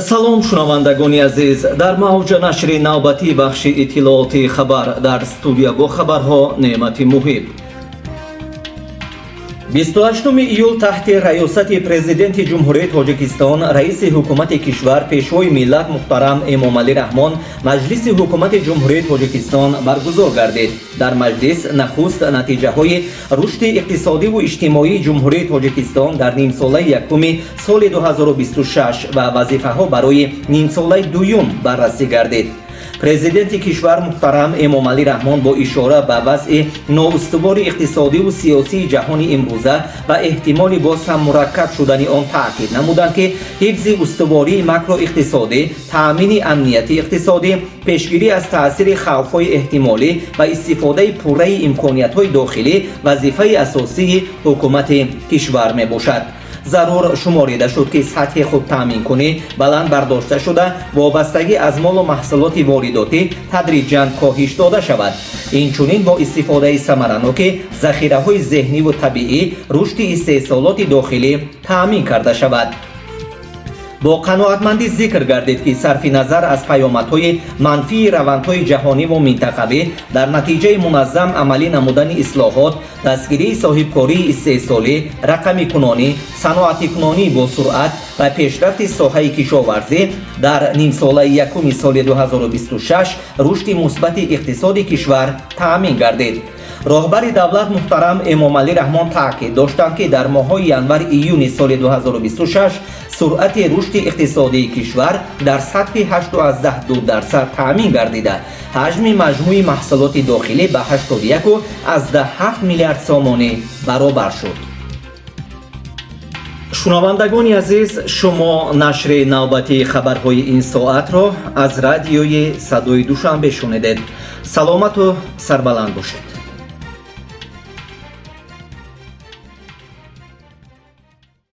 Салом, шунавандагони азиз! Дар мавҷа нашри навбатии бахши иттилоотии «Хабар». Дар студия бо хабарҳо Неъмати Муҳиб. 28 июл таҳти раёсати Президенти Ҷумҳурии Тоҷикистон, раиси ҳукумати кишвар, Пешвои миллат муҳтарам Эмомалӣ Раҳмон маҷлиси ҳукумати Ҷумҳурии Тоҷикистон баргузор гардид. Дар маҷлис нахуст натиҷаҳои рушди иқтисодиву иҷтимоии Ҷумҳурии Тоҷикистон дар нимсолаи якуми соли 2026 ва вазифаҳо барои нимсолаи дуюм баррасӣ гардид. Президенти кишвар муҳтарам Эмомалӣ Раҳмон бо ишора ба вазъи ноустувори иқтисодиву сиёсии ҷаҳони имрӯза ва эҳтимоли боз ҳам мураккаб шудани он таъкид намуданд, ки ҳифзи устувории макроиқтисодӣ, таъмини амнияти иқтисодӣ, пешгирӣ аз таъсири хавфҳои эҳтимолӣ ва истифодаи пурраи имкониятҳои дохилӣ вазифаи асосии ҳукумати кишвар мебошад. Зарур шуморида шуд, ки сатҳи худтаъминкунӣ баланд бардошта шуда, вобастагӣ аз молу маҳсулоти воридотӣ тадриҷан коҳиш дода шавад. Инчунин бо истифодаи самараноки захираҳои зеҳниву табиӣ рушди истеҳсолоти дохилӣ таъмин карда шавад. Бо қаноатмандӣ зикр гардид, ки сарфи назар аз паёмадҳои манфии равандҳои ҷаҳониву минтақавӣ, дар натиҷаи муназзам амалӣ намудани ислоҳот, дастгирии соҳибкории истеҳсолӣ, рақамикунонӣ, саноатикунонии босуръат ва пешрафти соҳаи кишоварзӣ дар нимсолаи якуми соли 2026 рушди мусбати иқтисоди кишвар таъмин гардид. Роҳбари давлат муҳтарам Эмомалӣ Раҳмон таъкид доштанд, ки дар моҳҳои январ-июни соли 2026 суръати рушди иқтисодии кишвар дар сатҳи 8,2% таъмин гардида, ҳаҷми маҷмӯи маҳсулоти дохилӣ ба 81,7 миллиард сомонӣ баробар шуд. Шунавандагони азиз, шумо нашри навбатии хабарҳои ин соатро аз радиои «Садои Душанбе» шунидед. Саломату сарбаланд бошед.